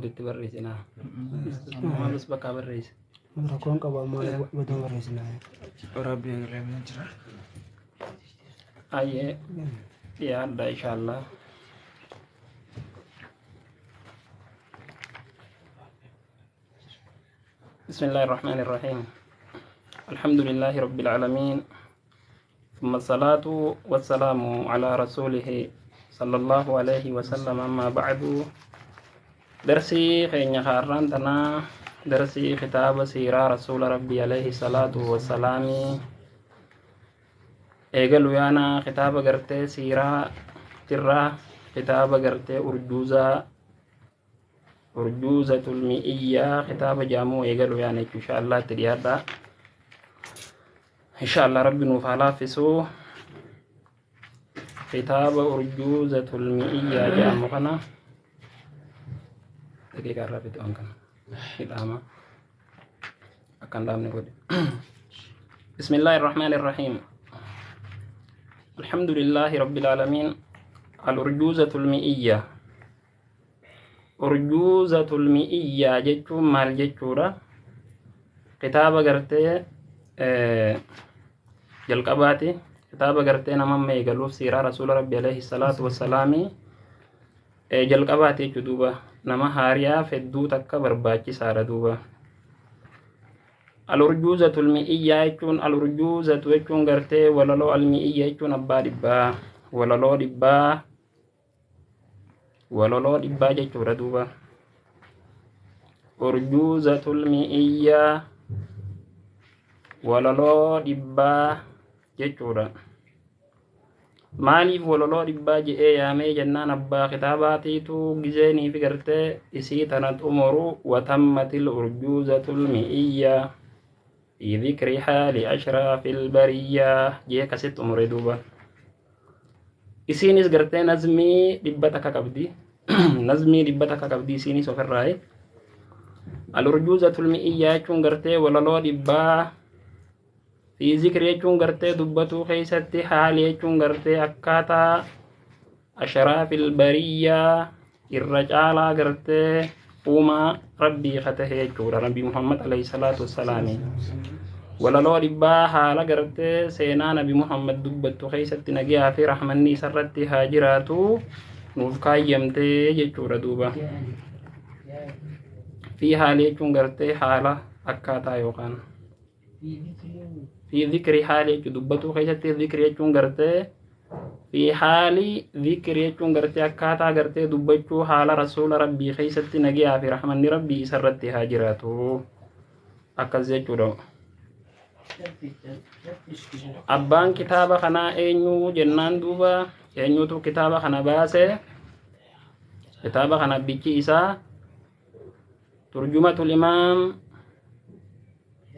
guututti barreessinaa. Maalus bakka barreesse. Rakkoon qabu ammaa baduun barreessinaa. Waraabbii agarreeffamee jira. Ayyee dhiyaadha inshaallah. بسم الله الرحمن الرحيم الحمد لله رب العالمين ثم الصلاة والسلام على رسوله صلى الله عليه وسلم أما بعد درسي خين خاران تنا درسي خطاب سيرة رسول ربي عليه الصلاة والسلام eegalu yaana kitaaba gartee siiraa tirraa kitaaba gartee urjuuzaa urjuuzatul mi'iyyaa kitaaba jaamuu eegalu yaana jechuu insha Allah itti dhiyaadha insha Allah rabbi nuuf haa laaffisuu kitaaba urjuuzatul mi'iyyaa jedhamu kana daqiiqaa irraa fixe waan kana hidhaama akka hin dhaabne godhe. بسم الله الرحمن الرحيم الحمد لله رب العالمين. الأرجوزة المئية، أرجوزة المئية جتشو مال جتشورا كتابة قرتي جلقباتي كتابة قرتي نمام ميقلوف سيرة رسول ربي عليه الصلاة والسلام جلقباتي جدوبة نما هاريا فدو تكا برباكي سارة دوبة. الأرجوزة المئية يكون الأرجوزة يكون غرتي ولالو المئية يكون أبا دبا ولالو دبا ولالو دبا جيتورا دوبا. أرجوزة المئية ولالو دبا جيتورا maaliif walaloo dhibbaa je'ee yaamee jennaan abbaa kitaabaatiitu gizeenii fi gartee isii tana xumuru watammatil urjuuzatul mi'iyyaa fi dhikri haali ashraafil bariyyaa jee kasit xumure duuba. Isiinis gartee nazmii dhibba takka qabdi, nazmii dhibba takka qabdi isiinis ofirraayi. Al-urjuuzatul mi'iyyaa jechuun gartee walaloo dhibbaa fi zikri jechuun gartee dubbatuu keessatti haali jechuun gartee akkaataa ashraafil bariyyaa irra caalaa gartee uumaa rabbii katahe jechuudha Nabi Muhammad alayhi salaatu wassalaami. Walaloo dhibbaa haala gartee seenaa Nabi Muhammad dubbattu keessatti nagiyaa fi rahmanni isarratti haa jiraatu nuuf kaayyamtee jechuudha duuba. Fi haali jechuun gartee haala akkaataa yookaan fi dhikri haali jechuun dubbatuu keessatti dhikri jechuun gartee fi haali dhikri jechuun gartee akkaataa gartee dubbachuu haala rasuula rabbii keessatti nagiyaa fi rahmanni rabbii isarratti haa jiraatu akkas jechuudha. Abbaan kitaaba kanaa eenyu jennaan duuba eenyutu kitaaba kana baase? Kitaaba kana bichi isaa turjumatul imaam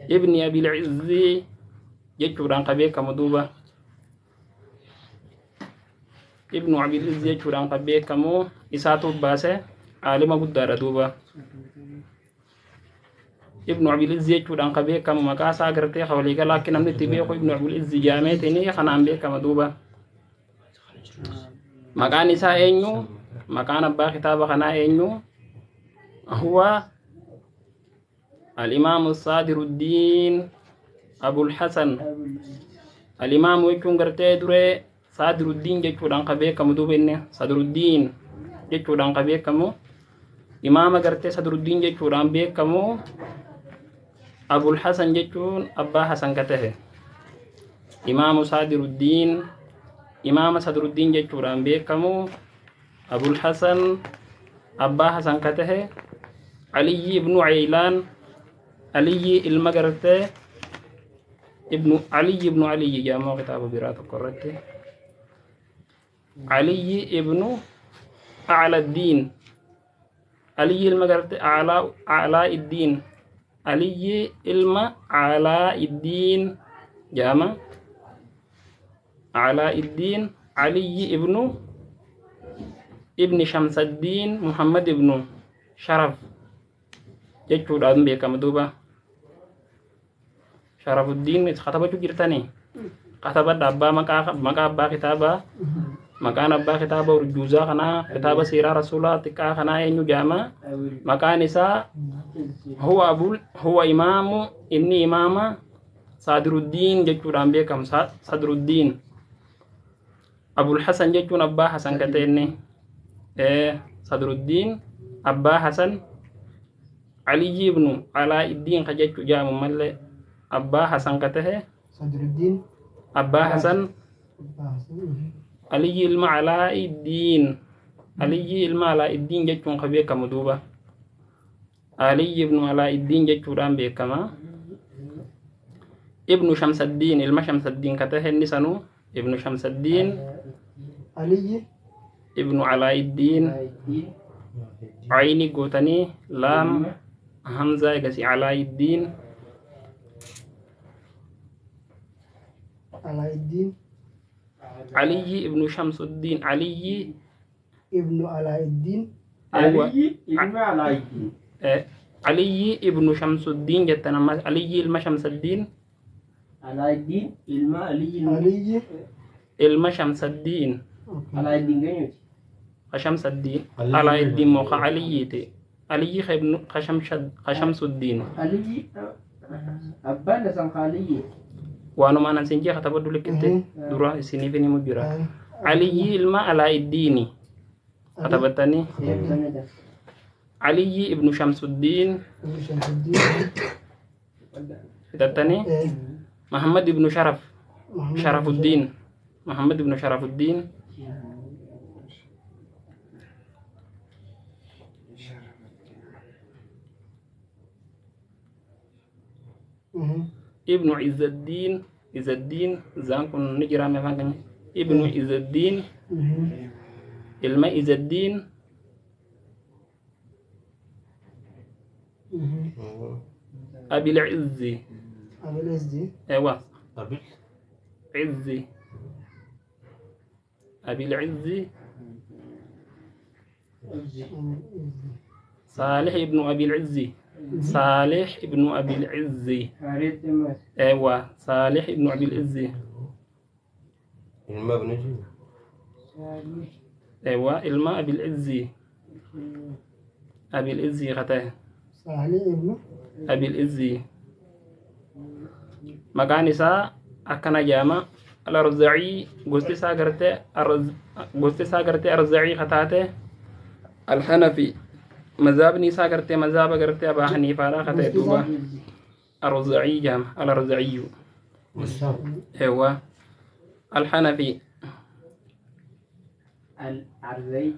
ibni abil izzi jechuudhaan ka beekamu duuba. Ibnu abil izzi jechuudhaan ka beekamu isaatu baase, aalima guddaadha duuba. Ibnu abil izzi jechuudhaan ka beekamu maqaa isaa gartee ka waliigalaa akka namni itti beeku ibnu abil izzi jaameetini kanaan beekama duuba. Maqaan isaa eenyu? Maqaan abbaa kitaaba kanaa eenyu? Huwa الإمام الصادر الدين أبو الحسن. الإمام يكون قرتي دري صادر الدين جتشو دان قبيك مدوب إنه صدر الدين جتشو دان قبيك مو إمام قرتي صدر الدين جتشو دان بيك مو أبو الحسن جتشون أبا حسن كته إمام صادر الدين إمام صدر الدين جتشو دان بيك مو أبو الحسن أبا حسن كته علي بن عيلان علي المقرتة ابن علي ابن علي جامع كتاب برات قرته علي ابن أعلى الدين علي المقرتة أعلى أعلى الدين علي الم أعلى الدين جامع أعلى الدين علي ابن ابن شمس الدين محمد ابن شرف jechuudhaan beekama duuba. Sharafuddin katabachuu jirtanii katabadha abbaa maqaa abbaa kitaabaa Maqaan abbaa kitaaba urjuuzaa kanaa kitaaba siiraa rasuulaa xiqqaa kanaa eenyu jaama? Maqaan isaa huwa abul huwa imaamu inni imaama Sadruddiin jechuudhaan beekamu. Sadruddiin Abul Hasan jechuun abbaa Hasan ka ta'e inni Sadruddiin abbaa Hasan Aliyyi ibnu Alaa'iddiin ka jechuu jaamu mallee abbaa Hasan ka tahe Sadruddiin abbaa Hasan abbaa Hasan. Aliyyi ilma Alaa'iddiin Aliyyi ilma Alaa'iddiin jechuun ka beekamu duuba Aliyyi ibnu Alaa'iddiin jechuudhaan beekama. Ibnu Shamsaddiin ilma Shamsaddiin ka tahe inni sanuu ibnu Shamsaddiin Aliyyi ibnu Alaa'iddiin ayni gootanii laam hamzaa egasi Alaa'iddiin Alaa'iddiin Aliyyi ibnu Shamsuddiin Aliyyi ibnu Alaa'iddiin aywa Aliyyi ilma Alaayiddiin. Aliyyi ibnu Shamsuddiin jettan ammas Aliyyi ilma Shamsaddiin Alaayiddiin ilma Aliyyi ilma Aliyyi ilma Shamsaddiin Alaayiddiin ganyuuti. Shamsaddiin Alaa'iddiin moo ka Aliyyiiti Aliyyi ka ibnu ka Shamsuddiin Aliyyi abbaan Hasan ka Aliyyi. Waanuma anan sin jee katabadhu likkitte dura isiniif himu jira. Aliyyi ilma Alaa'iddiini katabattanii Aliyyi ibnu Shamsuddiin ibnu Shamsuddiin fitattanii Muhammad ibnu Sharaf Muhammad Sharafuddin Muhammad ibnu Sharafuddin ibnu Izzaddiin Izzaddiin zaan kun ni jira afaan keenya ibnu Izzaddiin ilma Izzaddiin Abil Izzi Abil Izzi ewa Abil Izzi Abil Izzi Salih ibnu Abil Izzi Salih ibnu Abil Izzi ewa Salih ibnu Abil Izzi ilma ibnu Izzi ewa ilma Abil Izzi Abil Izzi qatae Salih ibnu Abil Izzi maqaan isaa akkana jaama al-Arza'i gosti isaa gartee gosti isaa gartee Arza'i kataate al-Hanafi mazaabni isaa gartee mazaaba gartee Abaa Haniifaadha katee duuba Arza'i jaama al-Arza'iyyu ewa al-Hanafi Al-Arza'i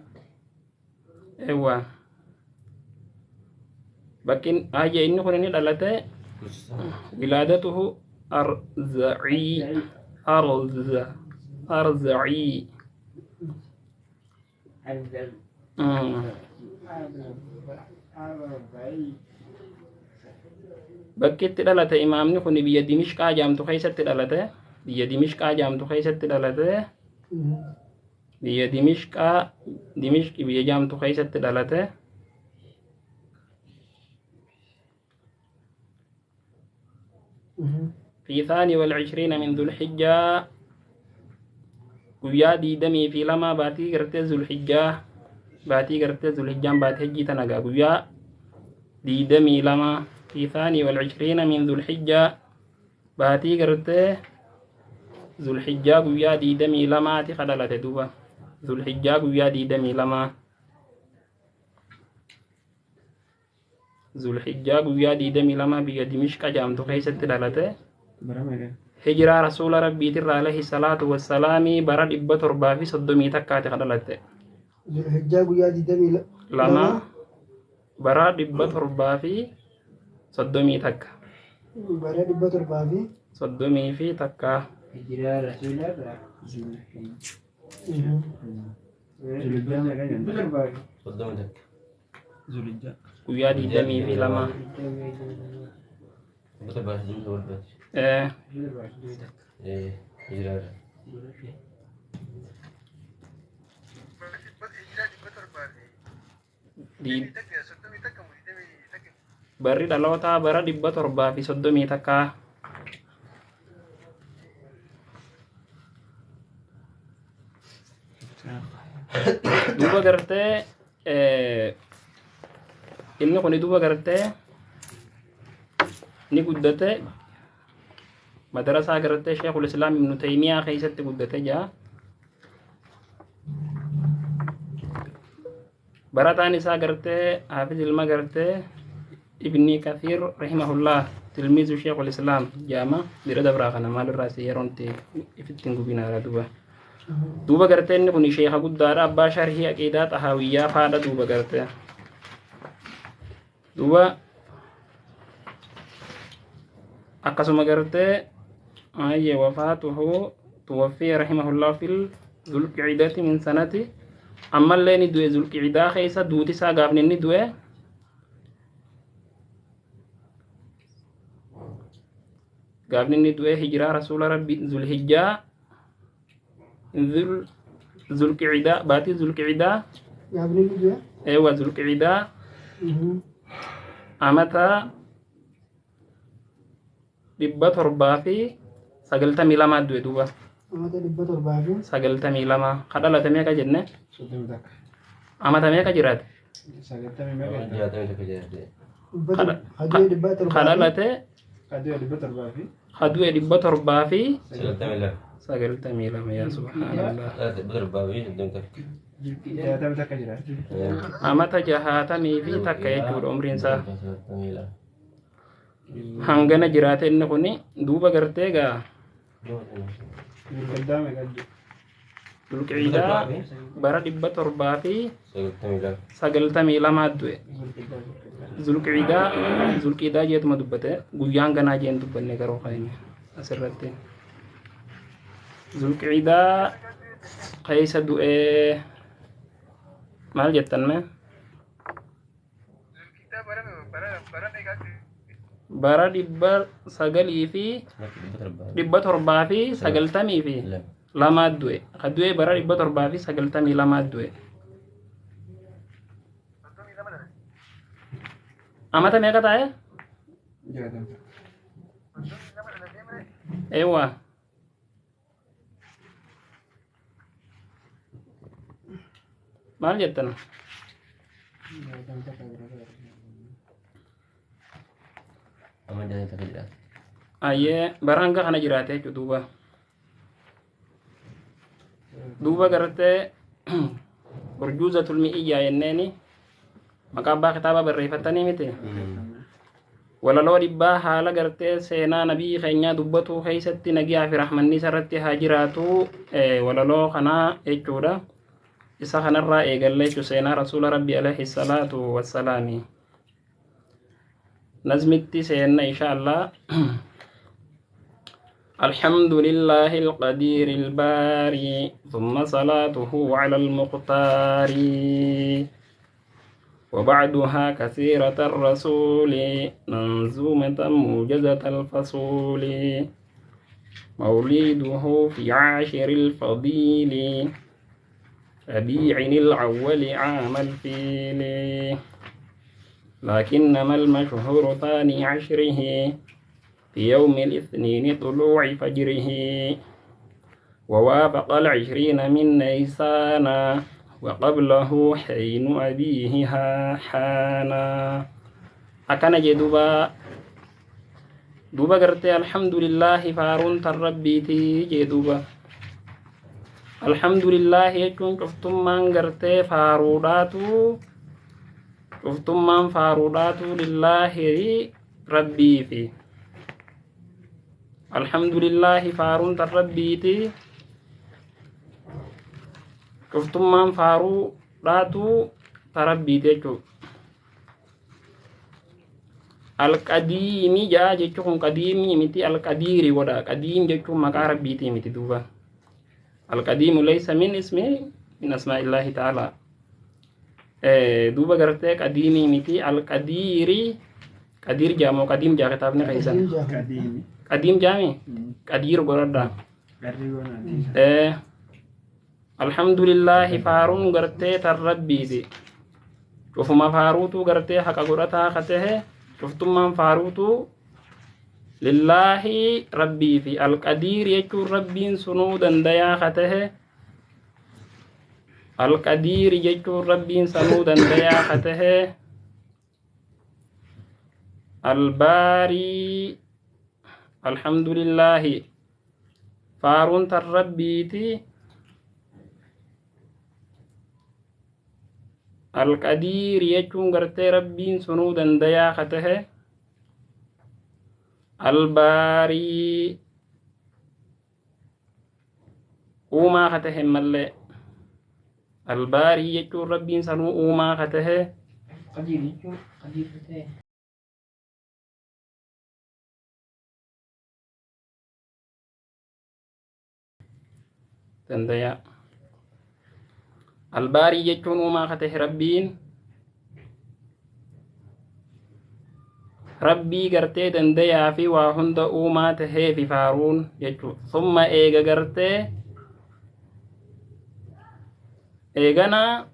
ewa bakkin hayya inni kun inni dhalate wilaadatuhu Arza'i Arza Arza'i Arza'i Bakki itti dhalate imaamni kun biyya Dimishqaa jaamtu keessatti dhalate biyya Dimishqaa jaamtu keessatti dhalate biyya Dimishqaa Dimishqi biyya jaamtu keessatti dhalate في ثاني والعشرين من ذو الحجة guyyaa diidamii fi lama baatii gartee Zulhijjaa baatii gartee Zulhijjaan baatii hajjii tana gaa guyyaa 22 في ثاني والعشرين من ذو الحجة baatii gartee Zulhijjaa guyyaa 22ti kadhalate duuba Zulhijjaa guyyaa 22 Zulhijjaa guyyaa 22 biyya Dimishqa jaamtu keessatti dhalate hijiraa rasuula rabbiitirra alayhi salaatu wassalaamii bara 731 kadhalatte Zulhijjaa guyyaa 22 bara 731 bara dhibba torbaa fi soddomii fi takka Hijiraa rasuularraa dhibba torbaa fi Soddoma takka. Guyyaa 22 Dhibba torbaa fi soddomii torbaati. Dhibba torbaa fi soddomii takka. Hijiraadha. Barri dhalootaa bara 731. Duuba gartee inni kun duuba gartee ni guddate madarasaa gartee Sheekul Islaam Ibnu Taymiyaa keessatti guddate jaa. Barataan isaa gartee Hafiz ilma gartee Ibni Kathiir rahimahullah tilmiizu Sheekul Islaam jaama bira dabraa kana maalirraa si yeroon ifitti hin gubinaadha duuba. Duuba gartee inni kun sheeka guddaadha, abbaa sharhii aqiidaa xahaawiyyaa faadha duuba gartee. Duuba akkasuma gartee ayye wafaatuhu tuwaffiya rahimahullah fil zulqicidati min sanati, ammallee ni du'e zulqicidaa keessa. Duuti isaa gaafni inni du'e gaafni inni du'e hijiraa rasuula rabbi zulhijjaa zulqicidaa baatii zulqicidaa. Gaafni inni du'e? Eewa, zulqicidaa amata 792 du'e duuba. Amata 700 fi 92. Ka dhalate meeqa jenne? 31. Amata meeqa jiraate? 90 meeqa? 61 jiraate. Haduu dhibba ka torbaa fi dhalate Kaduu 700 fi ka du'e 700 fi 92. 92, yaa subhaanallah. Dhalate 761. 61 jiraate. Amata 61 jechuudha umriin isaa. 92. Hangana jiraate inni kuni duuba gartee gaa. Zulqiddaa meeqa jiru? Zulqicidaa bara 700 fi 92. 92 du'e. Zulqiddaa. Zulqicidaa, zulqidaa jeetuma dubbate, guyyaan ganaa jeen dubbanne garuu kan inni asirratti zulqicidaa keessa du'ee maal jettan mee? Bara 900 fi 792 du'e. Ka du'e bara 792 du'e. Amata meeqa ta'e? 60. Eewwa, maal jettan? 61 bira. Amma 61 jiraate. Ayyee, bara hanga kana jiraate jechuudha duuba. Duuba gartee urjuuzatul mi'iyyaa jenneeni maqaa abbaa kitaaba barreeffatanii miti. Walaloo dhibbaa haala gartee seenaa nabii keenyaa dubbatuu keessatti nagiyaa fi rahmanni isarratti haa jiraatu, walaloo kanaa jechuudha. Isa kanarraa eegalle jechuudha seenaa rasuula rabbi alayhi salaatu wassalaami. Nazmitti seenna insha Allah. الحمد لله القدير الباري، ثم صلاته على المختار، وبعدها كثيرة الرسول منظومة موجزة الفصول، مولده في عاشر الفضيل ربيع الأول عام الفيل، لكنما المشهور ثاني عشره في يوم الاثنين طلوع فجره، ووافق 20 من نيسان، وقبله حين أبيه حانا. أكن جدوبا دوبا قرتي الحمد لله فارون تربيتي جدوبا الحمد لله يكون شفتم من قرتي فاروداتو شفتم من فاروداتو لله ربي في الحمد لله فارون تربيتي شفتم من فاروداتو تربيتي jechuudha. Alqadiimi jaa jechuun kun qadiimii miti, alqadiiri godha. Qadiim jechuun maqaa rabbiitii miti duuba. Alqadiimu laysa min ismi min asmaa'illaahi ta'ala. Duuba gartee qadiimii miti, alqadiiri. Qadiir jaamoo qadiim jaa kitaabni keessan? Qadiim jaa. Qadiimi. Qadiim jaami, qadiir godhadha. Qarrii goonaati. Alhamdulillahi faaruun gartee tan rabbiiti. Cufuma faaruutu gartee haqa godhataa ka tahe cuftummaan faaruutu lillaahi rabbii fi alqadiir jechuun rabbiin sunuu dandayaa ka tahe. Alqadiiri jechuun rabbiin sanuu dandayaa ka tahe. Albaarii alhamdulillaahi faaruun tan rabbiiti. Alqadiiri jechuun gartee rabbiin sunuu dandayaa ka tahe. Albaarii uumaa ka tahe mallee. Albaarii jechuun rabbiin sanuu uumaa ka tahe. Qadiir jechuun qadiir ta'e. Dandayaa. Albaarii jechuun uumaa ka tahe rabbiin. Rabbii gartee dandayaa fi waa hunda uumaa tahee fi faaruun jechuudha. Summa eega gartee eegana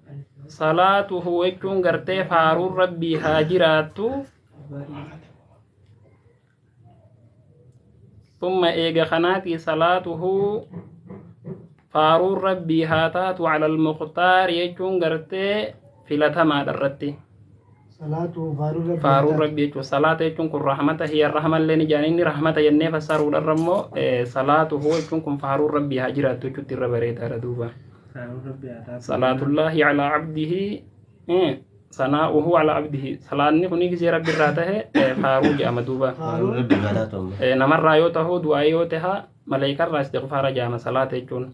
salaatuhu jechuun gartee faaruun rabbii haa jiraattu. Summa eega kanaati salaatuhu faaruun rabbii haa taatu cala almuqtaar jechuun gartee filatamaadha irratti. Salaatu faaruun rabbii. Faaruun rabbii jechuun salaata jechuun kun rahmata hiya rahmallee ni jedhan inni rahmata jennee fassaruudha irra immoo salaatuhu jechuun kun faaruun rabbii haa jiraattu jechuutti irra bareedaadha duuba. Faaruun rabbii haa taatu. Salaatullaahi calaa cabdihi sanaa'uhu calaa cabdihi salaanni kuni gisee rabbi irraa tahe faaruu jedhama duuba. Faaruun rabbii haa taatu amma. Namarraa yoo tahu du'aa yoo taha maleekarraa istighfaara jedhama salaata jechuun.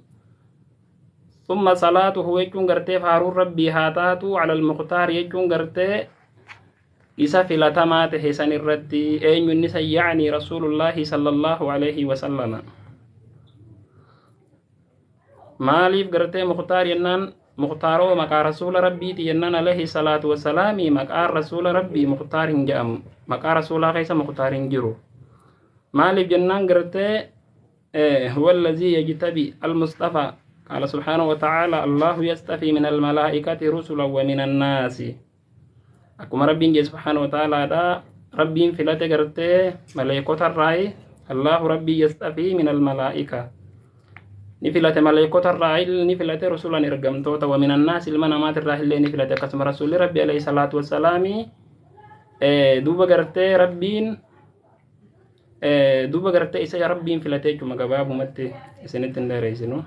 Summa salaatuhu jechuun gartee faaruun rabbii haa taatu cala almuqtaar jechuun gartee isa filatamaa tahe san irratti eenyu inni san yacni rasuulullaahi sallallahu alayhi wasallama. Maaliif gartee muqtaar jennaan muqtaaroo maqaa rasuula rabbiiti jennaan alayhi salaatu wassalaami maqaan rasuula rabbii muqtaar hin jedhamu maqaa rasuulaa keessa muqtaar hin jiru. Maaliif jennaan gartee huwa allazii yajtabi almustafaa qaala subhaanahu wa ta'aala allahu yastafii min almalaa'ikati rusulan wa min annaasi. Akkuma rabbiin jee subhaanahu wa ta'aalaadha rabbiin filate gartee maleekotarraayi allahu rabbii yastafii min almalaa'ika ni filate maleekotarraa ni filate rusulan ergamtoota wa min annaas ilma namaatirraa illee ni filate akkasuma rasuulli rabbi alayhi salaatu wassalaami duuba gartee rabbiin duuba gartee isa rabbiin filate jechuuma gabaabumatti isinitti hin dheereessinu.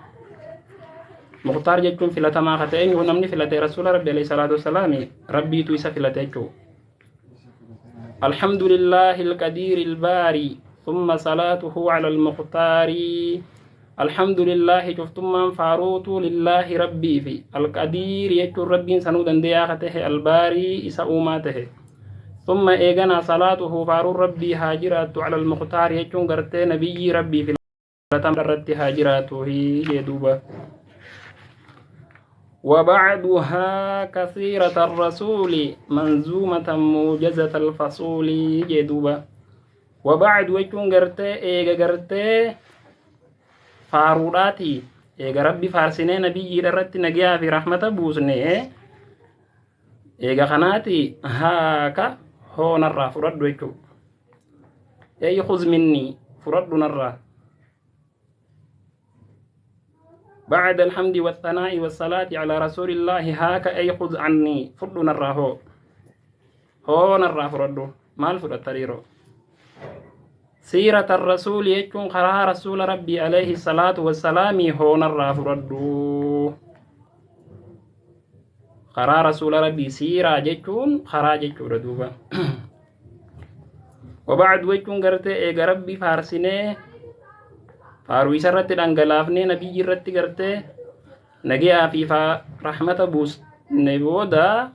Muqtaar jechuun filatamaa ka ta'e eenyu namni filate rasuula rabbi alayhi salaatu wassalaami rabbiitu isa filate jechuudha. Alhamdulillahi alqadiiri albaari thumma salaatuhu cala almuqtaari. Alhamdulillahi cuftummaan faaruutu lillaahi rabbii fi alqadiiri jechuun rabbiin sanuu dandeeyaa ka tahe albaarii isa uumaa tahe. Thumma eeganaa salaatuhu faaruun rabbii haa jiraattu cala almuqtaari jechuun gartee nabiyyii rabbii filatamaa irratti haa jiraattu jee duuba. وبعدها كثيرة الرسول منزومة موجزة الفصول جدوبة. وبعد وجون غرتي إيغا غرتي فاروراتي إيغا ربي فارسيني نبي رت نجيا في رحمة بوسني إيغا خناتي هاكا هو نرى فرد وجو أي خذ مني فرد نرى. بعد الحمد والثناء والصلاة على رسول الله هاك أي خذ عني فرد نرى هو هو نرى فرد مال فرد تريرو. سيرة الرسول يكون خرا رسول ربي عليه الصلاة والسلام هو نرى فرد خرا رسول ربي سيرة يكون خرا يكون ردوبا. وبعد ويكون قرتي إيغا ربي فارسيني faaruu isa irratti dhangalaafnee nabiyyi irratti gartee nagiyaa fi rahmata buusne booda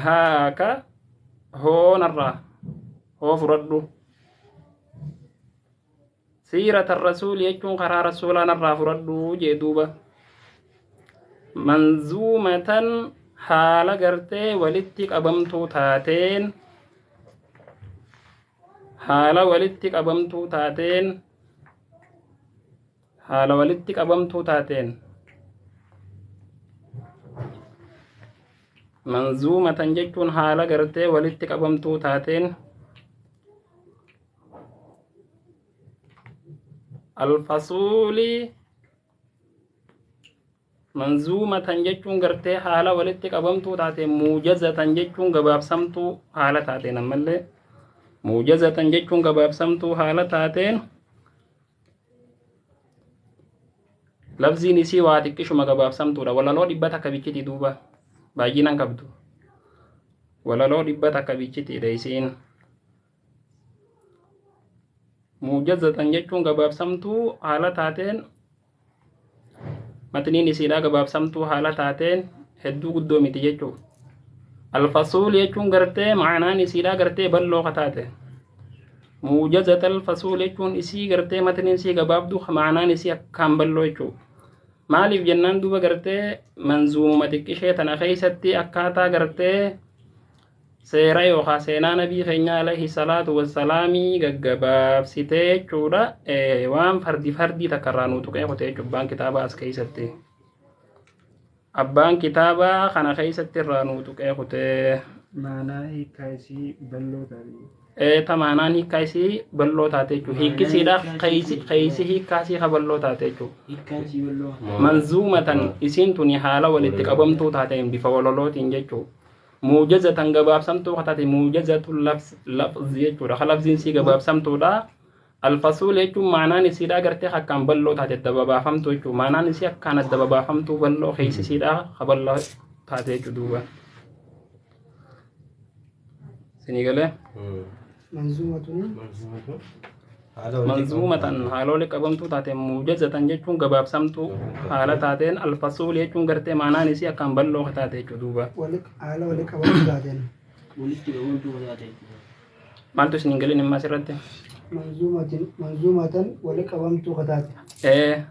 haaka hoonarraa hoo fudhadhu. Siirata rasuuli jechuun karaa rasuulaa narraa fudhadhu jee duuba. Manzuumatan haala gartee walitti qabamtuu taateen haala walitti qabamtuu taateen haala walitti qabamtuu taateen manzuumatan jechuun haala gartee walitti qabamtuu taateen alfasuuli Manzuumatan jechuun gartee haala walitti qabamtuu taate, muujazatan jechuun gabaabsamtuu haala taateen, ammallee muujazatan jechuun gabaabsamtuu haala taateen, lafziin isii waa xiqqishuma gabaabsamtuudha. Walaloo 100 bichiti duuba, baay'inaan qabdu. Walaloo 100 bichitiidha isiin. Muujazatan jechuun gabaabsamtuu haala taateen, matniin isiidha gabaabsamtuu haala taateen, hedduu guddoo miti jechuudha. Alfasuul jechuun gartee ma'anaan isiidha gartee bal'oo taate. Muujazata alfasuul jechuun isii gartee matniin isii gabaabduu ma'anaan isii akkaan bal'oo jechuudha. Maaliif jennaan duuba gartee manzuumuma xiqqishee tana keessatti akkaataa gartee seera yookaan seenaa nabii keenya alayhi salaatu wassalaamii gaggabaabsitee jechuudha. Waan fardi fardii takka irraa nuu tuqee qote jechuudha abbaan kitaabaa as keessatti. Abbaan kitaabaa kana keessatti irraa nuu tuqee qotee. Maanaa hiikkaa isii bal'oo taate. Ta maanaan hiikkaa isii bal'oo taate jechuudha. Hiikkisiidha keeysi hiikkaa isii ka bal'oo taate jechuudha. Hiikkaan isii bal'oo. Manzuumatan isiin tuni haala walitti qabamtuu taateen bifa walolootiin jechuudha. Muujazatan gabaabsamtuu taate, muujazatu lafzi jechuudha. Ka lafziin isii gabaabsamtuudha. Alfasuul jechuun maanaan isiidha gartee akkaan bal'oo taate, adda babaafamtuu jechuudha. Maanaan isii akkaan adda babaafamtuu bal'oo, keeysi isiidha ka bal'oo taate jechuudha duuba. Isinii galee? Manzuumatun. Manzuumatan haala walitti qabamtuu taate, muujazatan jechuun gabaabsamtuu haala taateen, alfasuul jechuun gartee maanaan isii akkaan bal'oo taate jechuudha duuba. Haala walitti qabamtuu taateen. Walitti qabamtuu taate jechuudha. Maaltu isin hin galin imma asirratti? Manzuumatan walitti qabamtuu taate.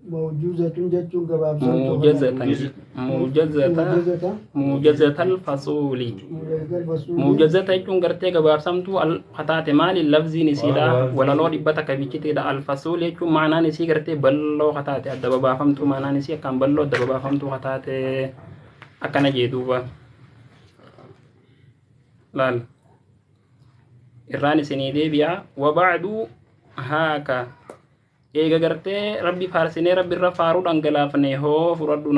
Mawjuuzatun jechuun gabaabsamtuu. Muujazatan, muujazata. Muujazata. Muujazatal fasuuli. Muujazatal fasuuli. Muujazata jechuun gartee gabaabsamtuu al taate. Maali lafziin isiidha walaloo 100 bichitiidha. Alfasuul jechuun maanaan isii gartee bal'oo taate, adda babaafamtuu, maanaan isii akkaan bal'oo adda babaafamtuu taate akkana jee duuba. Laal, irraan isinii deebi'a. Wabacdu haaka, eega gartee rabbi faarsinee rabbi irra faaruu dhangalaafne, hoo fudhadhu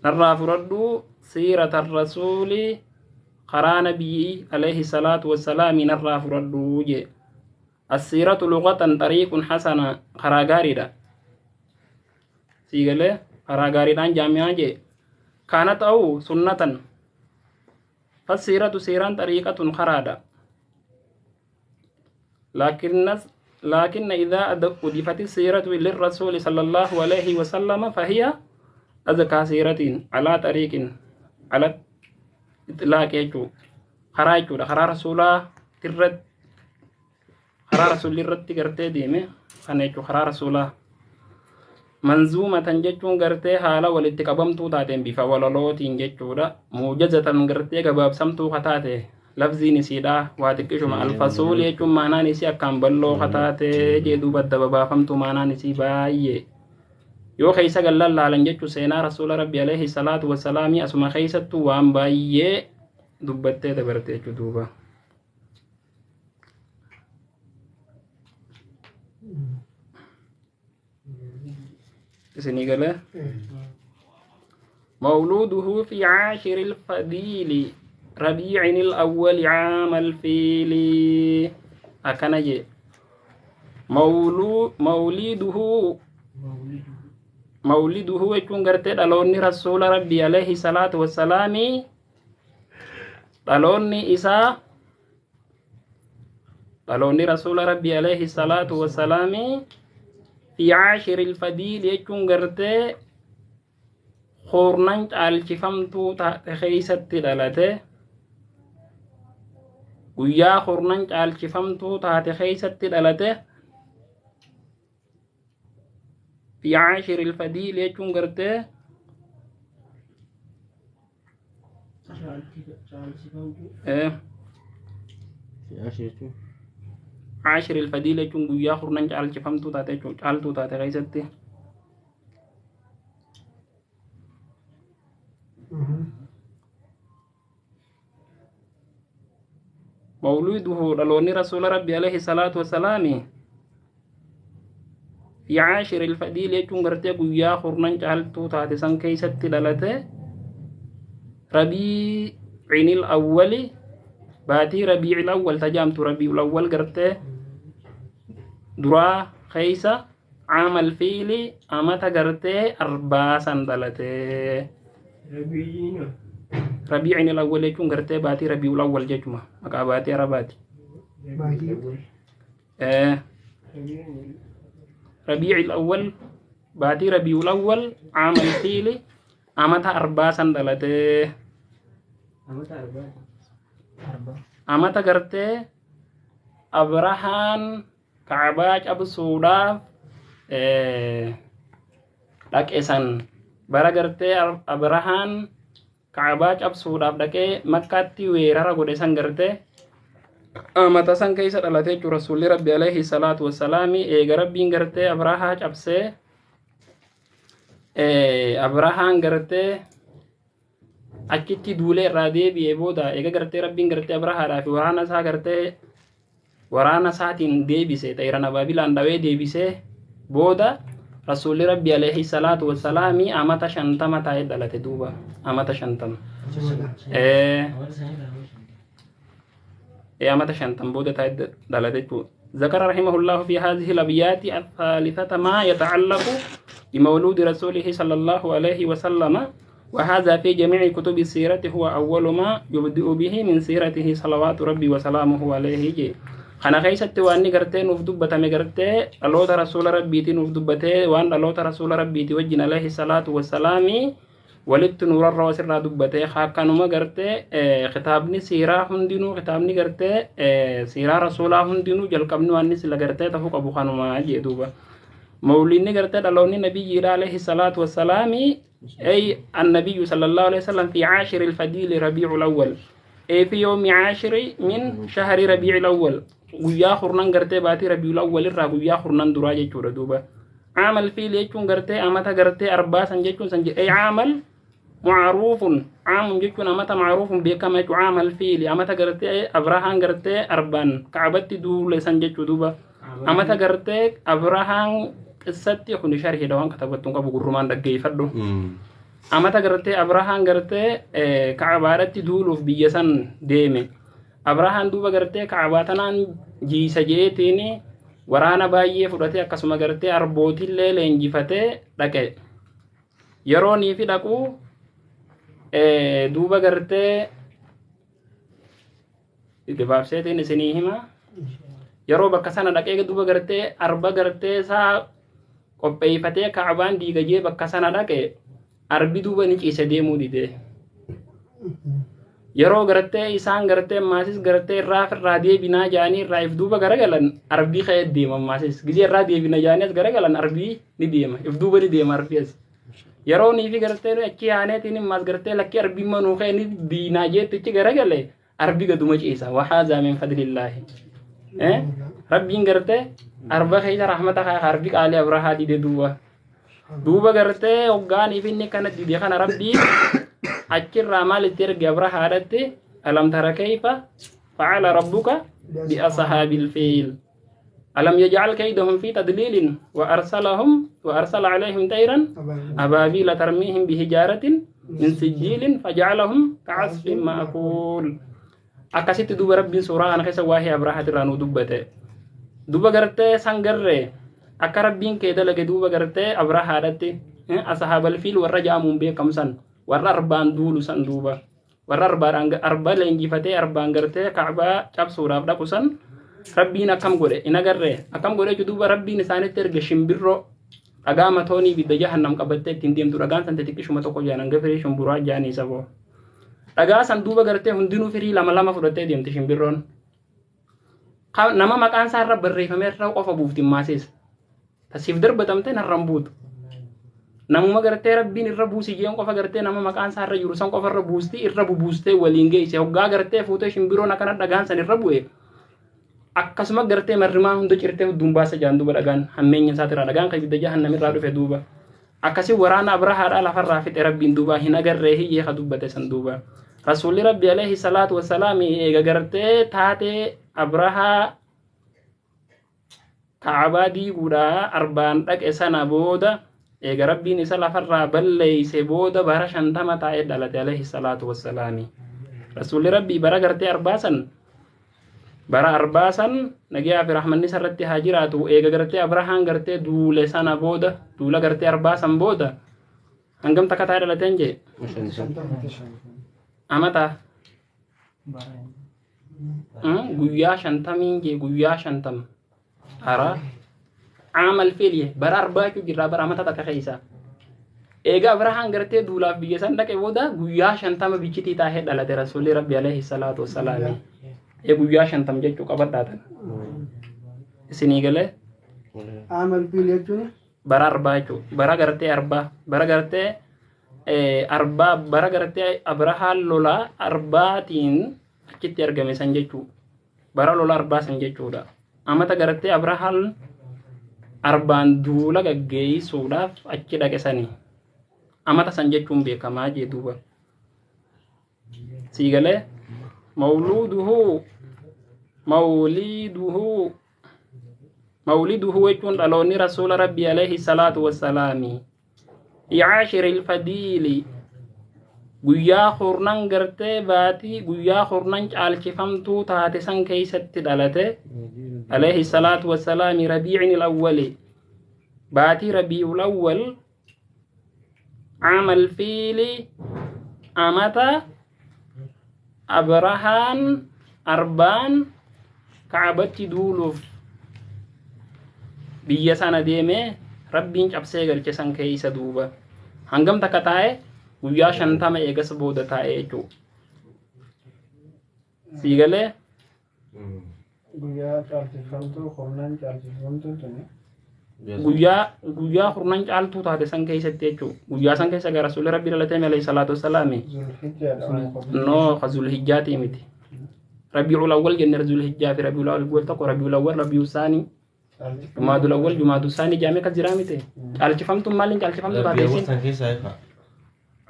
narraa fudhadhu siirata rasuuli, karaa nabiyyi alayhi salaatu wassalaami narraa fudhadhu jee. Assiiratu luqatan xariiqun hasana, karaa gaariidha siigalee, karaa gaariidhaan jaami'aa jee. Kaanat aw sunnatan fassiiratu, siiraan xariiqatun karaadha. لكن إذا أضيفت السيرة للرسول صلى الله عليه وسلم فهي أزكى سيرة على طريق على إطلاق يجو خرا يجو خرا رسولا ترد خرا رسول الرد قرتي ديمه خنا يجو خرا رسولا. منظومة jechuun gartee haala walitti qabamtuu taateen bifa walalootiin jechuudha. Muujazatan gartee gabaabsamtuu taate, lafziin isiidha waa xiqqishuma. Alfasuul jechuun maanaan isii akkaan bal'oo taate jee duuba, adda babaafamtuu maanaan isii baay'ee. Yoo keessa gallan laalan jechuun seenaa rasuula rabbi alayhi salaatu wassalaamii asuma keessattuu waan baay'ee dubbattee dabarte jechuu duuba. Isinii galee? مولوده في عاشر الفضيل ربيع الأول عام الفيل أكنجي. مولده مولده jechuun gartee dhaloonni rasuula rabbii alayhi salaatu wassalaami, dhaloonni isaa, dhaloonni rasuula rabbii alayhi salaatu wassalaami fi caashiri ilfadiil jechuun gartee kurnan caalchifamtuu taate keeysatti dhalate, guyyaa kurnan caalchifamtuu taate keeysatti dhalate. Fi caashiri ilfadiil jechuun gartee Caalchifamtuu. Caashiri ilfadiil jechuun guyyaa kurnan caalchifamtuu taate jechuun caaltuu taate keeysatti. Mawluuduhu, dhaloonni rasuula rabbi alayhi salaatu wassalaami Fi caashiri ilfadiil jechuun gartee guyyaa kurnan caaltuu taate san keeysatti dhalate. Rabiicinil awwali, baatii rabiicil awwal tajaamtu, rabiicul awwal gartee duraa keeysa, caamal fiili, amata gartee arbaasan dhalate. Rabiin. Rabiicin awwal jechuun gartee baatii rabiicul awwal jechuma, maqaa baatii arabaati. Baatii. Rabiicil awwal, baatii rabiicul awwal, caamal fiili, amata arbaasan dhalate. Amata arbaa. Amata gartee Abrahaan Kacbaa cabsuudhaaf dhaqe san, bara gartee Abrahaan Kacbaa cabsuudhaaf dhaqee Makkaatti weerara godhe san, gartee amata san keessa dhalate jechuu Rasuulli Rabbi alayhi salaatu wassalaami. Eega Rabbiin gartee Abrahaa cabsee, Abrahaan gartee achitti duulee irraa deebi'ee booda, eega gartee Rabbiin gartee Abrahaadhaa fi waraana isaa gartee waraana isaatiin deebise, xayran abaabilaan dhawee deebisee booda, Rasuulli Rabbi alayhi salaatu wassalaami amata 50 taa'ee dhalate duuba, amata 50. Amata 50 booda taa'ee dhalate jechuudha. ذكر رحمه الله في هذه الأبيات الثالثة ما يتعلق بمولود رسوله صلى الله عليه وسلم، وهذا في جميع كتب السيرة هو أول ما يبدأ به من سيرته صلوات ربي وسلامه عليه جي. Kana keessatti waan inni gartee nuuf dubbatame, gartee dhaloota rasuula Rabbiiti nuuf dubbatee, waan dhaloota rasuula Rabbiiti wajjin alayhi salaatu wassalaami walitti nuurarra wasirraa dubbatee. Akkanuma gartee kitaabni siiraa hundinuu, kitaabni gartee siiraa rasuulaa hundinuu jalqabni waan inni sila gartee ta'uu qabu kanuma jee duuba. Mawliinni gartee dhaloonni nabiyyiidha alayhi salaatu wassalaami, ay annabiyyu sallallahu alayhi wasallam fi caashiri alfadiili rabiicu lawwal, ay fi yawmi caashiri min shahri rabiici lawwal, guyyaa kurnan gartee baatii rabiicu lawwal irraa guyyaa kurnan duraa jechuudha duuba. Caamal fiil jechuun gartee amata gartee arbaasan jechuun san jedhe. Caamal macruufun, caamun jechuun amata, macruufun beekama jechuu. Caamal fiili, amata gartee Abrahaan gartee arbaan Kacbatti duule san jechuu duuba. Amata gartee Abrahaan qissatti kuni sharhiidha, waan katabattuun qabu, gurrumaan dhaggeeffadhu. Amata gartee Abrahaan gartee Kacbaadhatti duuluuf biyya san deeme. Abrahaan duuba gartee Kacbaa tanaan jiisa jeetiin waraana baay'ee fudhatee, akkasuma gartee arbootillee leenjifatee dhaqe. Yeroo niifi dhaquu duuba gartee gabaabseetiin isinii hima. Yeroo bakka sana dhaqee duuba gartee arba gartee isaa qopheeffatee Kacbaan diigajee bakka sana dhaqe, arbi duuba ni ciise, deemuu dide. Yeroo gartee isaan gartee maasis gartee irraa irraa deebinaa jaanii irraa if duuba garagalan, arbii ka'ee deema. Maasis gizee irraa deebina jaanii as garagalan, arbii ni deema, if duuba ni deema arbii as. Yeroo niifi gartee achi aaneetiin maas gartee lakkii arbii manuu ka'ee ni diinaa jeettichi garagale, arbii gaduma ciisa. Wahaazaa min fadlillaahi. Rabbiin gartee arba keessa rahmata kaa, arbi qaalii Abrahaa dide duuba. Duuba gartee hoggaaniif inni kana dide kana, Rabbii achirraa maal itti erge Abrahaadhatti? Alam tara kayfa facala rabbuka biashaabil fiil alam yajcal kaydahum fi tadliilin wa arsalahum wa arsala calayhim tayran abaabila tarmiihim bihijaaratin min sijjiilin fajacalahum kacasfin ma'kuul. Akkasitti duuba Rabbiin suuraa kana keessa waa'ee Abrahaat irraa nuu dubbate duuba. Gartee san garree akka Rabbiin kee dalage duuba gartee Abrahaadhatti, ashaabal fiil warra ja'amuun beekamu san, warra arbaan duulu san duuba, warra arbaadhaan arba leenjifatee arbaan gartee Kacbaa cabsuudhaaf dhaqu san, Rabbiin akkam godhe in agarree? Akkam godhe jechuun duuba, Rabbiin isaanitti erge shimbirroo dhagaa matoonii ibidda jahannam qabattee ittiin deemtu. Dhagaan san xixiqqishuma tokko jaan hanga firii shumburaa jaanii saboo. Dhagaa san duuba gartee hundinuu firii lama lama fudhattee deemti shimbirroon. Nama maqaan isaa irra barreeffame irra qofa buufti maasis. Tasiif darbatamtee narra hin buutu. Namuma gartee Rabbiin irra buusi jeen qofa, gartee nama maqaan isaa irra jiru san qofa irra buusti, irra bubuustee waliin geesse. Hoggaa gartee fuutee shimbiroon akkana dhagaan san irra bu'e, akkasuma gartee marrimaan hunda cirtee hudduun baasa jaan duuba. Dhagaan hammeenya isaatirraa, dhagaan kan ibidda jahannamirraa dhufe duuba. Akkasii waraana Abrahaadhaa lafarraa fixe Rabbiin duuba. Hin agarree hiyyee ka dubbate san duuba. Rasuulli Rabbi alayhi salaatu wassalaam eega gartee taatee Abrahaa. Ka'abaa diiguudhaa arbaan dhaqe sana booda eega Rabbiin isa lafarraa balleeyse booda bara 50 taa'ee dhalate alayhi salaatu wassalaami. Rasuulli Rabbii bara gartee arbaasan bara arbaasan nagiyaa fi rahmanni isarratti haa jiraatu eega gartee Abrahaan gartee duule sana booda duula gartee arbaasan booda hangam takka taa'ee dhalateen jee amata guyyaa 50 jee guyyaa 50 hara عمل فيليه bara arbaa jechuu jirraa bara amata takka keessa eega Abrahaan gartee duulaaf biyya san dhaqe booda guyyaa 50 bichitii taa'ee dhalate Rasuulli Rabbi alayhi salaatu wassalaami. Guyyaa 50 jechuu qabadhaatan isinii galee Amal fiil jechuun bara arbaa jechuu bara gartee arbaa bara gartee arbaa bara gartee Abrahaan lolaa arbaatiin achitti argame san jechuu bara lola arbaa san jechuudha. Amata gartee Abrahaan arbaan duula gaggeessuudhaaf achi dhaqe sanii amata san jechuun beekamaa jee duuba. Sii galee mawluuduhu mawliduhu mawliduhu jechuun dhaloonni Rasuula Rabbii alayhi salaatu wassalaami yaashiril fadiili guyyaa kurnan gartee baatii guyyaa kurnan caalchifamtuu taate san keeysatti dhalate alayhi salaatu wassalaami rabiicin alawwali baatii rabiicul awwal caamal fiili amata Abrahaan arbaan Ka'abatti duuluuf biyya sana deemee Rabbiin cabsee galche san keeysa duuba hangam takka taa'e guyyaa 50 eegas booda taa'e jechuu sii galee Guyyaa caalchifamtuu kurnan caalchifamtuu tuni guyyaa kurnan caaltuu taate san keessatti jechuu guyyaa san keessa gara Rasuulli Rabbii dhalatee alayhi salaatu wassalaami Zulhijjaadha. No ka Zulhijjaatii miti Rabiicul Awwal jenne Zulhijjaa fi Rabiicul Awwal tokko Rabiicul Awwal Rabiicu Saanii Jumaadul Awwal Jumaadu Saanii jaamee kas jiraa miti caalchifamtuun maaliin caalchifamtuu taate isin San keessaa ifa.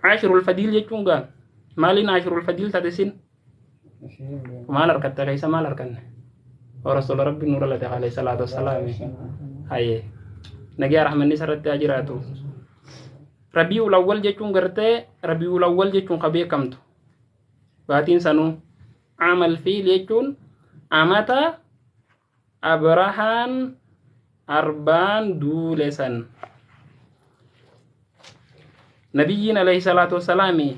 Ashirul Fadiil jechuun gaa maaliin Ashirul Fadiil taate isin maal harkatte keessa maal harkanne Rasuula Rabbii nu dhalate alayhi salaatu wassalaami haye nagiyaa rahmanni isarratti haa jiraatu. Rabiicul Awwal jechuun gartee Rabiicul Awwal jechuun ka beekamtu baatiin sanuu Aamal fiil jechuun amata Abrahaan arbaan duule san Nabiyyiin alayhi salaatu wassalaami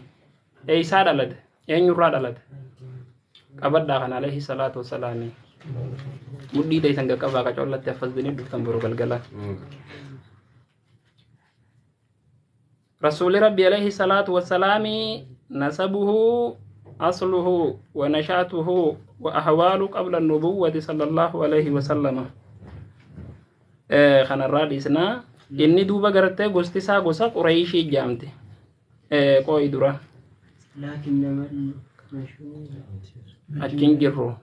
eeysaa dhalate eenyurraa dhalate qabadhaa kana alayhi salaatu wassalaami mudhii teeysan qaqqabaa qacollatti affasdanii dhuftan boru galgala. Rasuulli Rabbi alayhi salaatu wassalaami nasabuhu asluhu wa nashaatuhu wa ahwaalu qabla nubuwwati sallallahu alayhi wa sallama. Kanarraa dhiisnaa inni duuba gartee gosti isaa gosa Qurayshii jaamte qooyi dura achiin jirru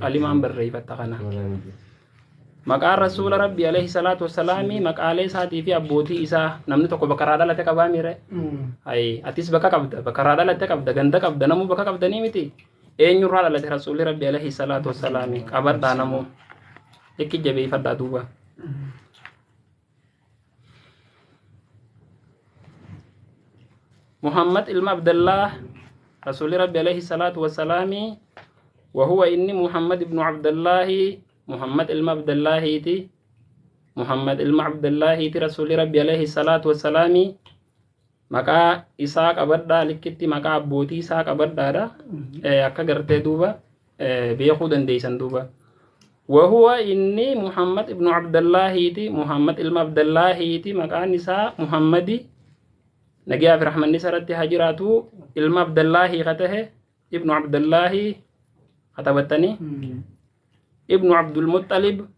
qalimaan barreeffatta kana. Maqaan Rasuula Rabbi alayhi salaatu wassalaami maqaalee isaatii fi abbootii isaa namni tokko bakka irraa dhalate qabaa miire. Ayi atis bakka qabda bakka irraa dhalate qabda ganda qabda namuu bakka qabdanii miti eenyurraa dhalate Rasuulli Rabbi alayhi salaatu wassalaami qabadhaa namuu ikki jabeeffadhaa duuba. Muhammad ilma Abdallah Rasuulli Rabbi alayhi salaatu wassalaami وهو إني محمد بن عبد الله محمد ilma Abdallahiiti Muhammad ilma Abdallahiiti Rasuulli Rabbi alayhi salaatu wassalaami maqaa isaa qabadhaa likkitti maqaa abbootii isaa qabadhaadha akka gartee duuba beekuu dandeeysan duuba. وهو إني محمد ابن عبد الله محمد ilma Abdallahiiti maqaan isaa Muhammadi nagiyaa fi rahmanni isarratti haa jiraatu ilma Abdallahii ka tahe ibnu Abdallahii katabattanii ibnu Abdulmuxalib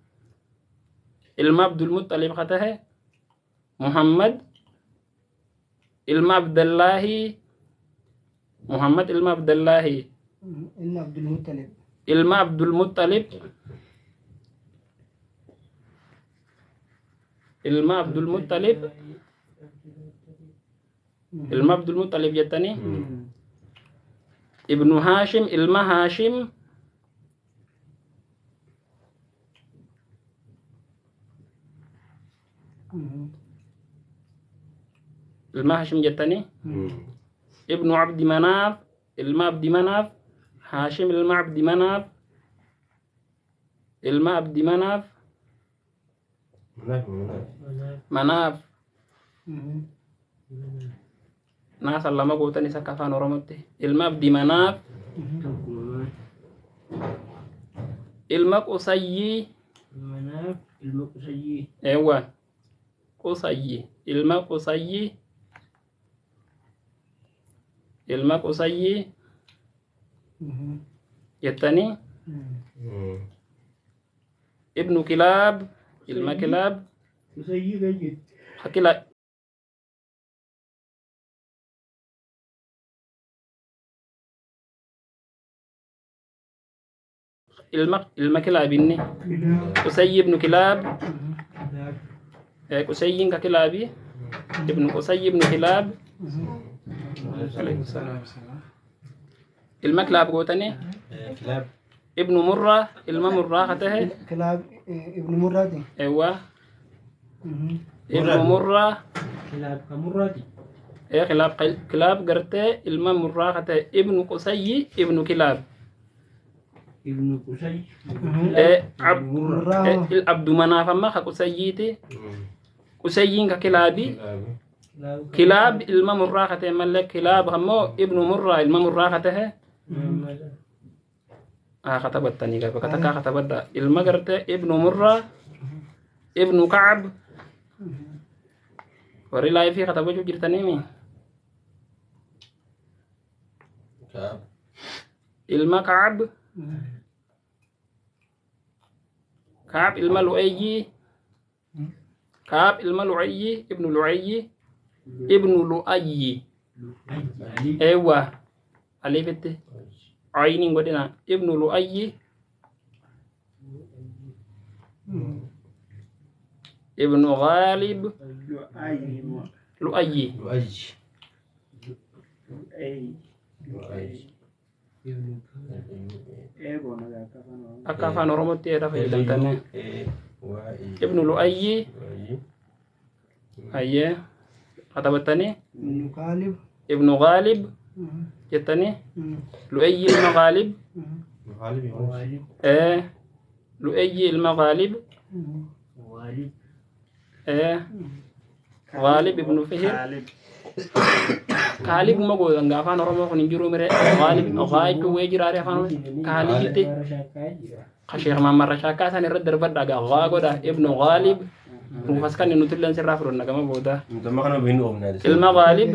ilma Abdulmuxalib ka tahe Muhammad ilma Abdallahii Muhammad ilma Abdallahii Ilma Abdulmuttalib. Ilma Abdulmuxalib ilma Abdulmuxalib ilma Abdulmuxalib jettanii ibnu Haashim ilma Haashim Ilma Haashim jettanii ibnu Abdi Manaaf ilma Abdi Manaaf Haashim ilma Abdi Manaaf ilma Abdi Manaaf Manaaf naasan lama gootan isa akka afaan Oromootti ilma Abdi Manaaf ilma Qusayyii Manaaf ilma Qusayyii. Eewwa Qusayyii ilma Qusayyii ilma Qusayyii jettanii ibnu Kilaab ilma Kilaab Qusayyii kan jettu. Hakila ilma Kilaab inni Qusayyi ibnu Kilaab Qusayyiin ka Kilaabi ibnu Qusayyi ibnu Kilaab alayhi salaam ilma Kilaab gootanii Kilaab ibnu Murraa ilma Murraa ka tahe Kilaab ibnu Murraati. Eewwa ibnu Murraa Kilaab ka Murraati. Kilaab Kilaab gartee ilma Murraa ka tahe ibnu Qusayyi ibnu Kilaab Ibnu Qusayyi. Abdu Manaaf amma ka Qusayyiiti Qusayyiin ka Kilaabi Kilaab ilma Murraa ka tahe mallee Kilaab ammoo ibnu Murraa ilma Murraa ka tahe katabattanii gaafa takkaa katabadda ilma gartee ibnu Murraa ibnu Kacab warri laayifii katabachuu jirtaniimi ilma Kacab Kacab ilma Lu'ayyi Kacab ilma Lu'ayyi ibnu Lu'ayyi ibnu Lu'ayyi eewwa alifitti ayniin godhina ibnu Lu'ayyi ibnu Ghalib Lu'ayyi akka afaan Oromootti jedha fayyadamtanii ibnu Lu'ayyi hayyee katabattanii ibnu Ghalib jettanii Lu'ayyi ilma Ghalib Lu'ayyi ilma Ghalib Ghalib ibnu Fihir Kaalib uma gootan gaa afaan Oromoo kun hin jiru mire Ghalib jechuun wayii jiraare afaan Oromoo Kaalibitti ka Sheekh Mahammad Rashaakkaa san irra darbadha gaa Ghaa godha ibnu Ghalib nuufas kan nuti illee sirraa fudhanna gama booda ilma Ghalib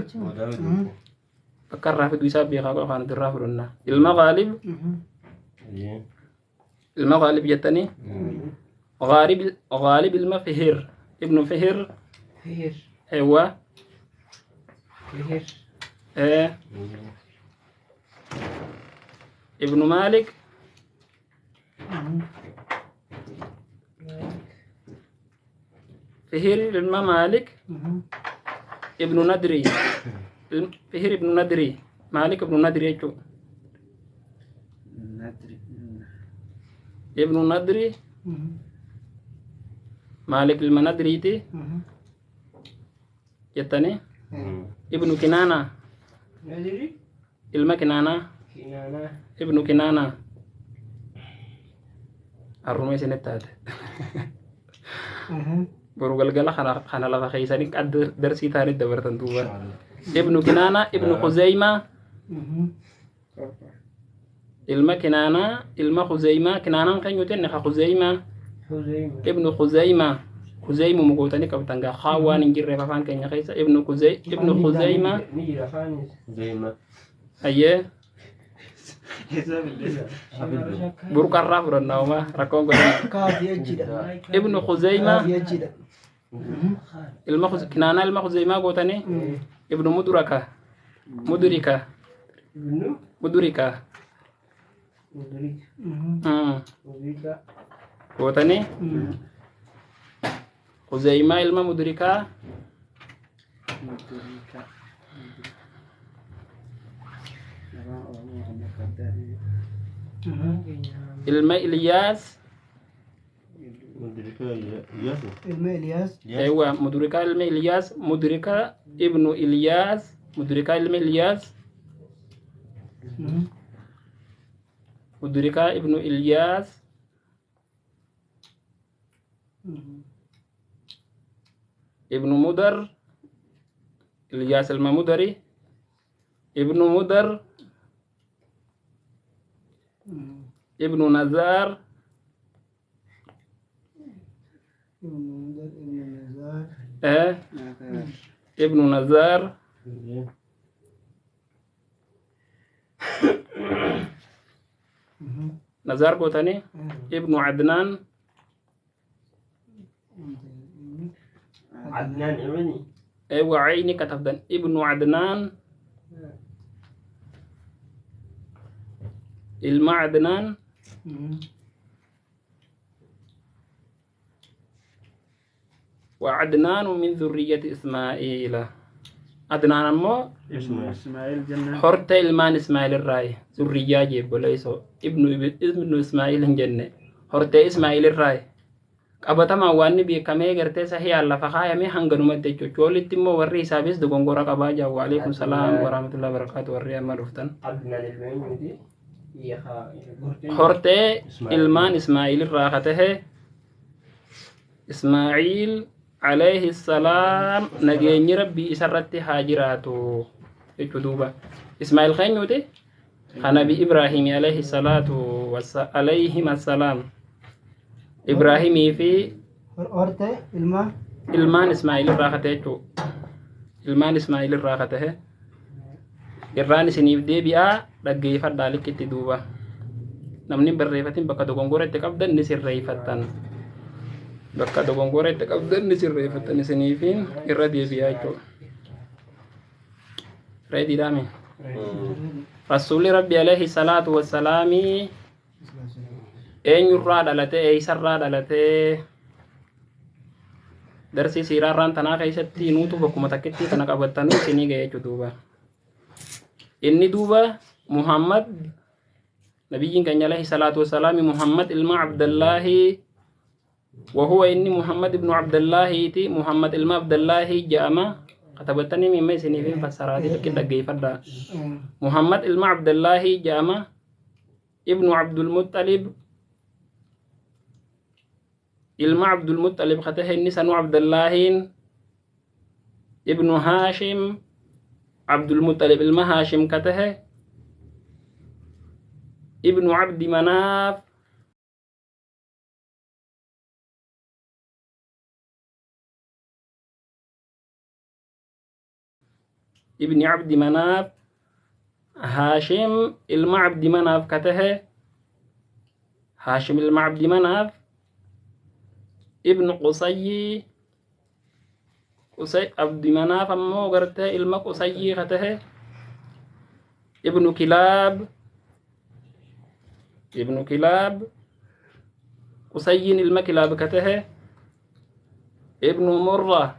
bakka irraa fiduu isaa beekaa qofa nuti irraa fudhanna ilma Ghalib ilma Ghalib jettanii Ghalib ilma Fihir ibnu Fihir eewwa ibnu Malik Fihir ilma Malik ibnu Nadri Fihir ibnu Nadri Malik ibnu Nadri jechuudha ibnu Nadri Malik ilma Nadriiti jettanii ibnu Kinaana ilma Kinaana ibnu Kinaana harruma isinitti taate boru galgala kana lafa keeysanii darsii taanit dabartan duuba ibnu Kinaana ibnu Khuzeymaa ilma Kinaana ilma Khuzeymaa Kinaanaan kan yoo jenne ka Khuzeymaa ibnu Khuzeymaa Khuzeymu mugootanii qabtan gaa haa waan hin jirreef afaan keenya keessa ibnu Khuzeymaa hayyee burqarraa fudhannaa homaa rakkoon godhan ibnu Khuzeymaa ilma Kinaanaa ilma Khuzeymaa gootanii ibnu Mudrika Mudrika Mudrika gootanii Khuzeymaa ilma Mudrikaa ilma Ilyaas Ilma Iliyaas. Ewa Mudrika ilma Ilyaas, Mudrika ibnu Ilyaas, Mudrika ilma Ilyaas, Mudrika ibnu Ilyaas, ibnu Mudar, Ilyaas ilma Mudari, ibnu Mudar, ibnu Nazar, Ibnu Mudar, Ibnu Nazar. Ibnu Nazar, Nazar gootanii, ibnu Adnaan, Adnaan ibni. Ewa ayni katabdan ibnu Adnaan, ilma Adnaan, وعدنان من ذرية إسماعيل. عدنان أمو Ismaa'eel jennaan. حرت إلمان إسماعيل الراي ذرية جيب وليس ابن إسماعيل هنجنة حرت إسماعيل الراي qabatamaa waan beekamee gartee sahii lafa kaayamee hanganumatti jechuudha. Walitti immoo warri isaafis dogongora qabaa jaa. Waalaikum salaam warahmatullahi wabarakatuh warri amma dhuftan. Adnaan ilma eenyuti? Hortee ilmaan Ismaa'iil irraa ka tahe Ismaa'iil alayhi salaam nageenyi rabbii isarratti haa jiraatu jechuu duuba. Ismaa'iil keenyuti? Ka nabi Ibraahim alayhi salaatu alayhim assalaam. Ibraahimii fi Hortee ilma ilmaan Ismaa'iil irraa ka ta'e jechuu. Ilmaan Ismaa'iil irraa ka tahe. Irraan isiniif deebi'aa dhaggeeffadhaa likkitti duuba. Namni barreeffatin bakka dogongora itti qabdan ni sirreeffattan. Bakka dogongora itti qabdan ni sirreeffattan isiniifiin irra deebi'aa jechuudha. Reediidhaami. Rasuulli Rabbi alayhi salaatu wassalaamii eenyurraa dhalate eeysarraa dhalate darsii siiraarraan tanaa keessatti nuutu bakkuma takkitti kana qabattanuu isinii ga'e jechuudha duuba. Inni duuba Muhammad nabiyyiin keenya alayhi salaatu wassalaami Muhammad ilma Abdallaahi وهو إني محمد بن عبد الله تي محمد ilma Abdallaahi ja'ama katabattanii mimma isiniifin fassaraati bakki dhaggeeffadhaa. Muhammad ilma Abdallaahi ja'ama ibnu Abdulmuttalib ilma Abdulmuttalib ka tahe inni sanuu Abdallaahiin ibnu Haashim Abdulmuttalib ilma Haashim ka tahe ibnu Abdi Manaaf ibni Abdi Manaaf Haashim ilma Abdi Manaaf ka tahe Haashim ilma Abdi Manaaf ibnu Qusayyi Qusay Abdi Manaaf ammoo gartee ilma Qusayyii ka tahe ibnu Kilaab ibnu Kilaab Qusayyiin ilma Kilaab ka tahe ibnu Murra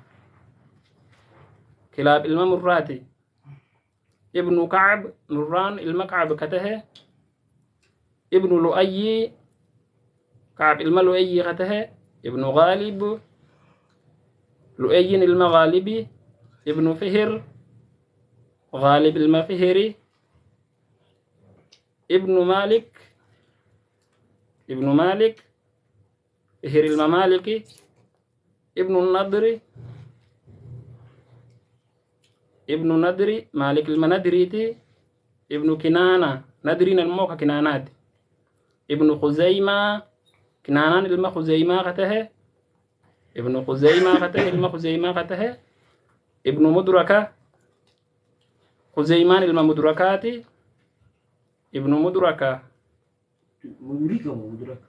Kilaab ilma Murraati ibnu Kacb Murraan ilma Kacb ka tahe ibnu Lu'ayyi Kacb ilma Lu'ayyi ka tahe ibnu Gaalib Lu'ayyin ilma Gaalibi ibnu Fihr Gaalib ilma Fihri ibnu Maalik ibnu Maalik Fihr ilma Maaliki ibnu Nadri ibnu Nadri Maalik ilma Nadriiti ibnu Kinaana Nadriin immoo ka Kinaanaati ibnu Khuzaymaa Kinaanaan ilma Khuzaymaa ka tahe ibnu Khuzaymaa ka tahe ilma Khuzaymaa ka tahe ibnu Mudraka Khuzaymaan ilma Mudrakaati ibnu Mudraka Mudrika moo mudraka?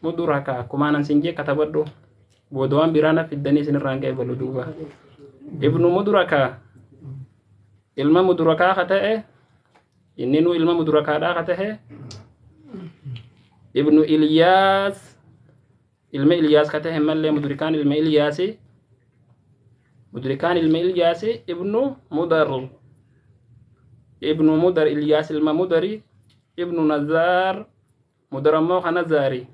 Mudraka akkumaanan sin jee katabadhu booda waan biraa na fiddanii isinirraan qeebalu duuba. Ibnu Mudraka ilma Mudrakaa ka ta'e inninuu ilma Mudrakaadhaa ka tahe ibnu Ilyaas ilma Ilyaas ka tahe mallee Mudrikaan ilma Ilyaasi Mudrikaan ilma Ilyaasi ibnu Mudar ibnu Mudar Ilyaas ilma Mudari ibnu Nazaar Mudar ammoo ka Nazaari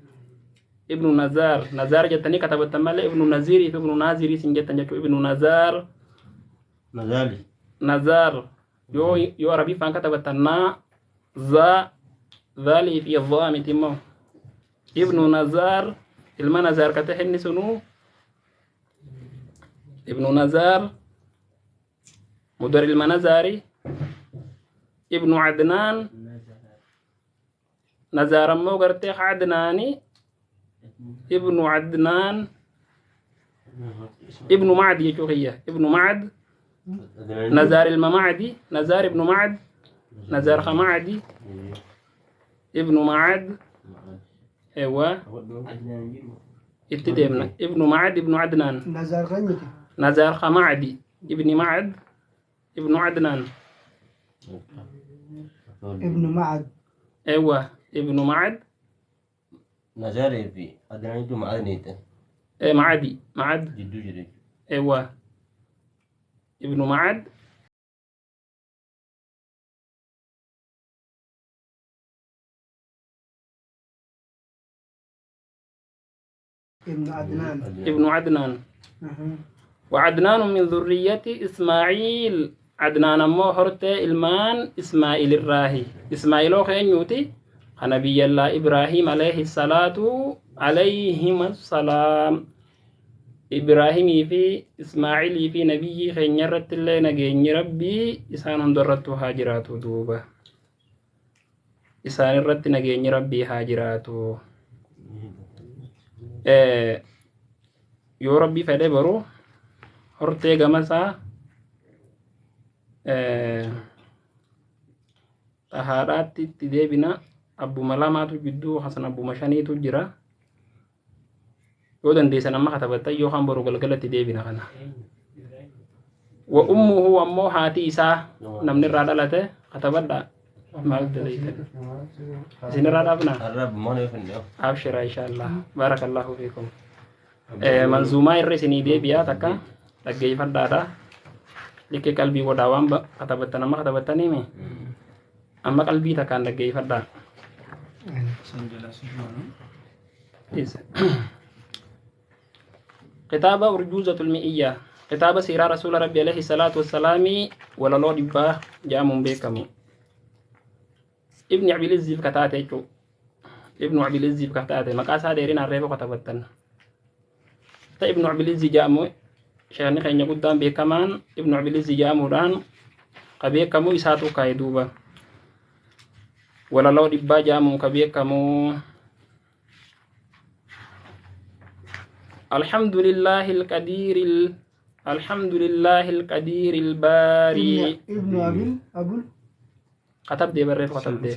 Ibnu Nazaar. Nazaar jettanii katabattan malee Ibnu Naziirii fi Ibnu Naazirii sin jettan jechuudha. Ibnu Nazaar. Nazaali. Nazaar. Yoo Arabiffaan katabattan naa zaa zaalii fi dhaa miti immoo. Ibnu Nazaar ilma Nazaar ka ta'e inni sunuu Ibnu Nazaar Mudar ilma Nazaari Ibnu Adnaan Nazaar ammoo gartee Adnaani Ibnu Adnaan Ibnu Macd jechuu kiyya Ibnu Macd Nazaar ilma Macdi Nazaar ibnu Macd Nazaar ka Macdi Ibnu Macd ewa itti deemna Ibnu Macd Ibnu Adnaan Nazaar keenyati. Nazaar ka Macdi Ibni Macd Ibnu Adnaan Ibnu Macad. ewa Ibnu Macd Nazaarii fi Adnaanitu ma'adniitan. Macdi Macd Jidduu jira. ewa Ibnu Macd Ibnu Adnaan. Ibnu Adnaan وعدنان من ذرية إسماعيل عدنان أمو هرتي إلمان إسماعيل الراهي إسماعيل خينيوتي نبي الله إبراهيم عليه الصلاة عليهما السلام إبراهيم في إسماعيل في نبي خينيرت الله نجين ربي إسان هندرت هاجرات دوبة إسان الرت نجين ربي هاجرات yoo rabbii fedhe baruu hortee gamasaa xahaadhaatti itti deebina abbuma lamaatu jidduu hasan abbuma shaniitu jira yoo dandeessan amma katabattan yookaan boru galgalatti deebina kana. Wa ummuhu ammoo haati isaa namni irraa dhalate katabadhaa maal dalaytan isin irraa dhaabnaa Arrab mana yoo fenne. abshira insha Allah barakallahu fiikum. Manzuumaa irra isinii deebi'aa takka dhaggeeffadhaadha. Likkee qalbii godhaa waan katabattan amma katabattaniimi amma qalbii takkaan dhaggeeffadhaa. Kitaaba Urjuuzatul Mi'iyyaa kitaaba siiraa rasuula rabbi alayhi salaatu wassalaamii walaloo dhibbaa jedhamuun beekamu. Ibni Abilizziif kataate jechuudha. Ibnu Abilizziif kataate maqaa isaa dheerinaan reefu katabattan. Ta Ibnu Abilizzi jedhamu sheekni keenya guddaan beekamaan Ibnu Abilizzi jedhamuudhaan ka beekamu isaatu kaa'e duuba. Walaloo dhibbaa jedhamuun ka beekamu. الحمد لله القدير الحمد لله القدير الباري Ibnu Abil Abul. كتب دي بريف كتب دي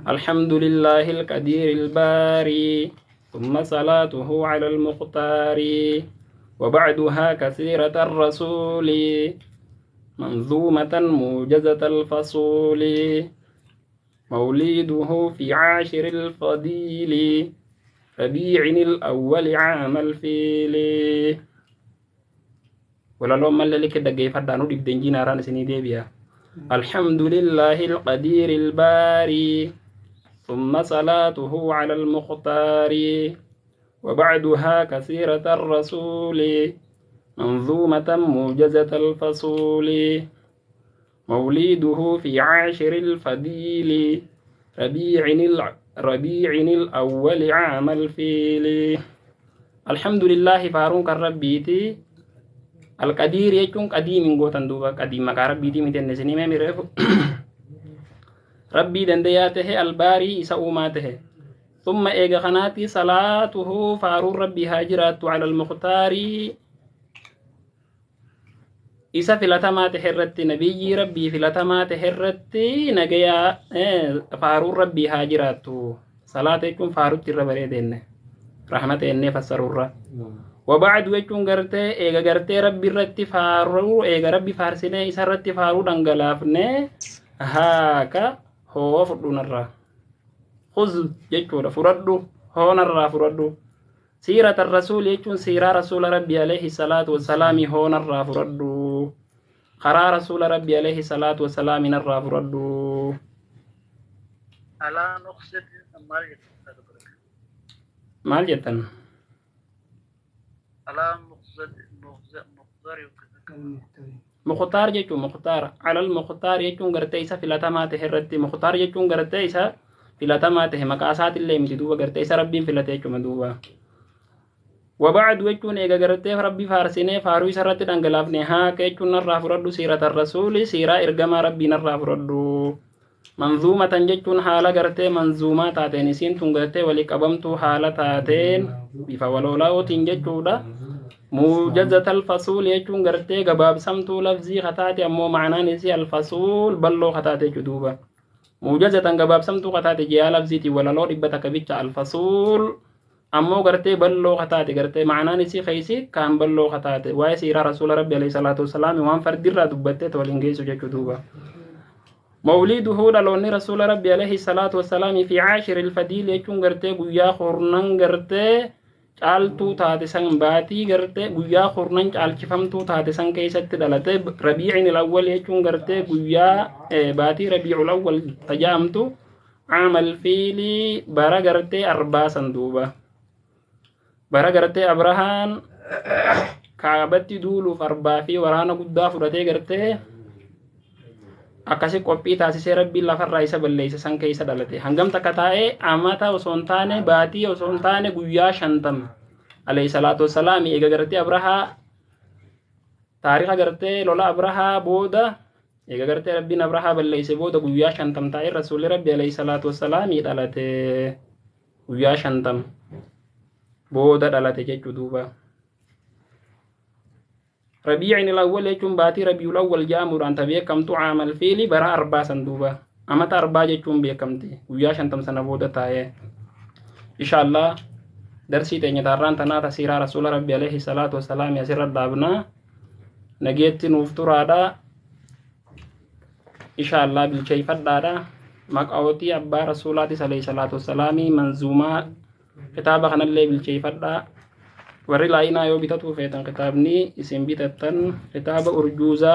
الحمد لله القدير الباري ثم صلاته على المختار وبعدها كثيرة الرسول منظومة موجزة الفصول موليده في عاشر الفضيل ربيع الأول عام الفيل ولا لو مال لك دقي فدانو دي دنجي ناران سني ديبيا الحمد لله القدير الباري ثم صلاته على المختار وبعدها كثيرة الرسول منظومة موجزة الفصول موليده في عاشر الفضيل ربيع الأول عام الفيل الحمد لله فارون كربيتي القدير يكون قديم غوتن دوبا قديم مقا ربيتي متن سني مي ريف ربي دندياته الباري إسا ثم إيغا خناتي صلاته فارون ربي هاجرات على المختار إسا فلتما تحرت نبي ربي فلتما تحرت نجيا فارون ربي هاجرات صلاة يكون فارون تربريدين رحمة إني فسرورا وبعد ويكون غرتي إيغا غرتي ربي رتي فارو إيغا ربي فارسني إسا رتي فارو دنگلافني هاكا هو فردون الرا خذ يكون فردو هو نرى فردو سيرة الرسول يكون سيرة رسول ربي عليه الصلاة والسلام هو نرى فردو خرا رسول ربي عليه الصلاة والسلام نرى فردو على نقصد Maal jettan? Alaa muqdari. Mukhtaar jechuun mukhtaar alal mukhtaar jechuun gartee isa filatamaa ta'e irratti mukhtaar jechuun gartee isa filatamaa ta'e maqaa isaatillee miti duuba gartee isa rabbiin filate jechuudha duuba. Wabacdu jechuun eega gartee rabbi faarsinee faaruu isa irratti dhangalaafne haaka jechuun narraa fudhadhu siirata rasuuli siiraa ergamaa rabbii narraa fudhadhu. Manzuumatan jechuun haala gartee manzuumaa taateen isiin tun gartee walii qabamtuu haala taateen bifa waloolaa'ootiin jechuudha. Muujazata alfasuul jechuun gartee gabaabsamtuu lafzii kataate ammoo ma'anaan isii alfasuul balloo kataate jechuu duuba. Muujazatan gabaabsamtuu kataate jiyaa lafziitiin walaloo 100 bicha alfasuul ammoo gartee balloo kataate gartee ma'anaan isii keeysi kaan balloo kataate waa'ee siiraa rasuula rabbi alayhi salaatu wasalaam waan fardirraa dubbattee waliin geessu jechuu duuba. Mawliduhu dhaloonni rasuula rabbi alayhi salaatu wasalaam fi caashiri alfadiil jechuun gartee guyyaa kurnan gartee caaltuu taate san baatii gartee guyyaa kurnan caalchifamtuu taate san keessatti dhalate rabiicin alawwal jechuun gartee guyyaa baatii rabiicul awwal tajaamtu caamal fiilii bara gartee arbaa san duuba bara gartee abrahaan kaabatti duuluuf arbaa fi waraana guddaa fudhatee gartee akkasi qophii taasisee rabbiin lafarraa isa balleeyse san keessa dhalate hangam takka taa'ee amata osoo hin taane baatii osoo hin taane guyyaa 50 alayhi salaatu wassalaam eega gartee abrahaa taariika gartee lola abrahaa booda eega gartee rabbiin abrahaa balleeyse booda guyyaa 50 taa'ee rasuulli rabbi alayhi salaatu wassalaam dhalate guyyaa 50 booda dhalate jechuu duuba. Rabiicin alawwal jechuun baatii rabiicul awwal jedhamuudhaan ta beekamtu caamal fiili bara arbaa san duuba amata arbaa jechuun beekamti guyyaa 50 sana booda taa'ee insha Allah darsii teenya taarraan tanaa tasiiraa rasuula rabbi alayhi salaatu wassalaam asirra dhaabnaa nageetti nuuf turaadha insha Allah bilcheeffadhaadha maqaawwatii abbaa rasuulaatis alayhi salaatu wassalaamii manzuumaa kitaaba kanallee bilcheeffadhaa warri laayinaa yoo bitatu feetan kitaabni isin bitattan kitaaba urjuuzaa.